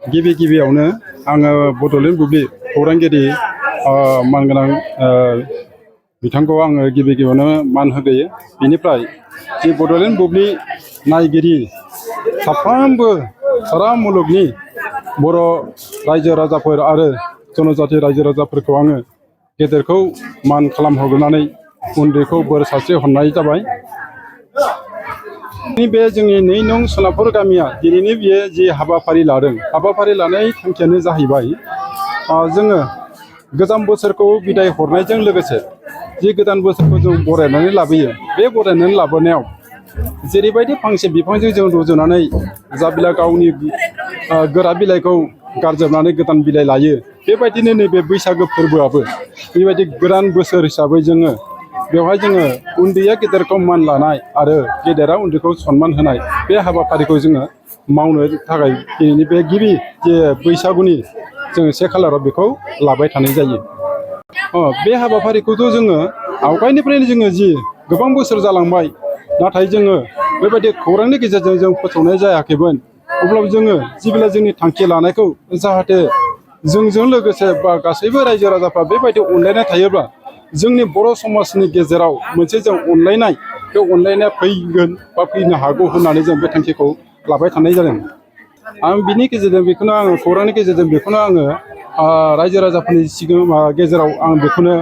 गिबि गिबियावनो आङो बड'लेण्ड बुब्लि खौरांगिरि मानगोनां बिथांखौ आङो गिबि गिबियावनो मान होग्रोयो। बिनिफ्राय जि बड'लेण्ड बुब्लि नायगिरि साफ्रोमबो सारा मुलुगनि बर' रायजो राजाफोर आरो जनजाति रायजो राजाफोरखौ आङो गेदेरखौ मान खालामहरनानै उन्दैखौ बोर सारस्रि हरनाय जाबाय। बे जोंनि 2 नं सोनाबपुर गामिया दिनैनि बियो जि हाबाफारि लादों, हाबाफारि लानाय थांखियानो जाहैबाय जोङो गोजाम बोसोरखौ बिदाय हरनायजों लोगोसे जि गोदान बोसोरखौ जों बरायनानै लाबोयो। बे बरायनानै लाबोनायाव जेरैबायदि फांसे बिफांजों जों रुजुनानै जाबिला गावनि गोरा बिलाइखौ गारजोबनानै गोदान बिलाइ लायो, बेबायदिनो नैबे बैसागो फोरबोआबो बेबायदि गोदान बोसोर हिसाबै जोङो बेवहाय जोङो उन्दैया गेदेरखौ मान लानाय आरो गेदेरा उन्दैखौ सनमान होनाय बे हाबाफारिखौ जोङो मावनो थाखाय दिनैनि बे गिबि जे बैसागुनि जोङो 1 खालाराव बेखौ लाबाय थानाय जायो। बे हाबाफारिखौथ' जोङो आवगायनिफ्रायनो जोङो जि गोबां बोसोर जालांबाय, नाथाय जोङो बेबायदि खौरांनि गेजेरजों जों फोसावनाय जायाखैमोन। अब्लाबो जोङो जिबिला जोंनि थांखि लानायखौ जाहाथे जोंजों लोगोसे बा गासैबो रायजो राजाफ्रा बेबायदि अनलायनाय थायोब्ला जोंनि बर' समाजनि गेजेराव मोनसे जों अनलायनाय, बे अनलायनाया फैगोन बा फैनो हागौ होननानै जों बे थांखिखौ लाबाय थानाय जादों। आं बिनि गेजेरजों बेखौनो आङो खौरांनि गेजेरजों बेखौनो आङो रायजो राजाफोरनि गेजेराव आं बेखौनो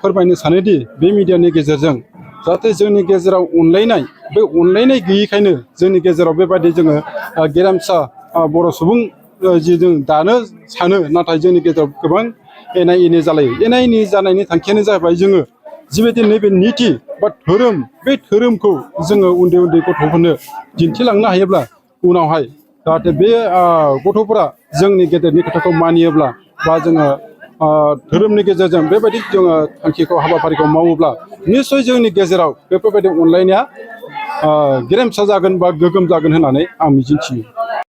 फोरमायनो सानोदि बे मिडियानि गेजेरजों जाहाथे जोंनि गेजेराव अनलायनाय, बे अनलायनाय गैयैखायनो जोंनि गेजेराव बेबायदि जोङो गेरेमसा बर' सुबुं जि जों दानो सानो, नाथाय जोंनि गेजेराव गोबां एना एनि जालायो। एना एनि जानायनि थांखियानो जाहैबाय जोङो जिबायदि नैबे निति बा धोरोम, बे धोरोमखौ जोङो उन्दै उन्दै गथ'फोरनो दिन्थिलांनो हायोब्ला उनावहाय जाहाथे बे गथ'फोरा जोंनि गेदेरनि खोथाखौ मानियोब्ला बा जोङो धोरोमनि गेजेरजों बेबायदि जोङो थांखिखौ हाबाफारिखौ मावोब्ला निस्सय जोंनि गेजेराव बेफोरबायदि अनलायनाया गेरेमसा जागोन बा गोगोम जागोन होननानै आं मिजिंथियो।